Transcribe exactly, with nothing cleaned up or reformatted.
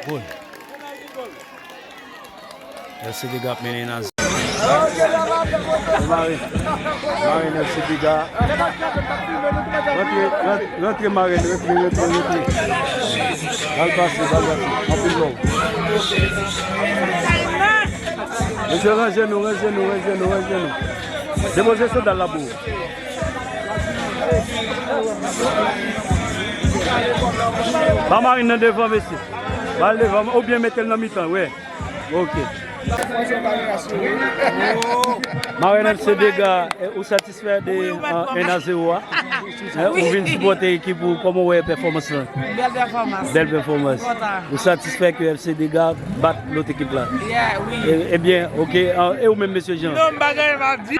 Gol. FC Dega ap mennen nan zero. Mari, Mari FC Dega. Rantre, rantre, rantre Mari, rantre, rantre, rantre. Bal pase, bal pase. Anpil love. Mesye, ranje nou, ranje nou, ranje nou, ranje nou. Depoze sandal la pou ou. Ba Marine nan devan, mesye. Ba l devan, oubyen mete l nan mitan, wi. Ok. Marine FC Dega, eh, ou satisfè de, eh, un à zéro a? Eh, ou vin sipòte ekip ou, kòman w wè pèfòmans lan? Bèl pèfòmans. Bèl pèfòmans. Kontan. Ou satisfè ke FC Dega bat lòt ekip la? Yeah, wi. E, ebyen, ok. Ah, e ou menm, mesye Jean? Non, m pa gen anyen m ap di.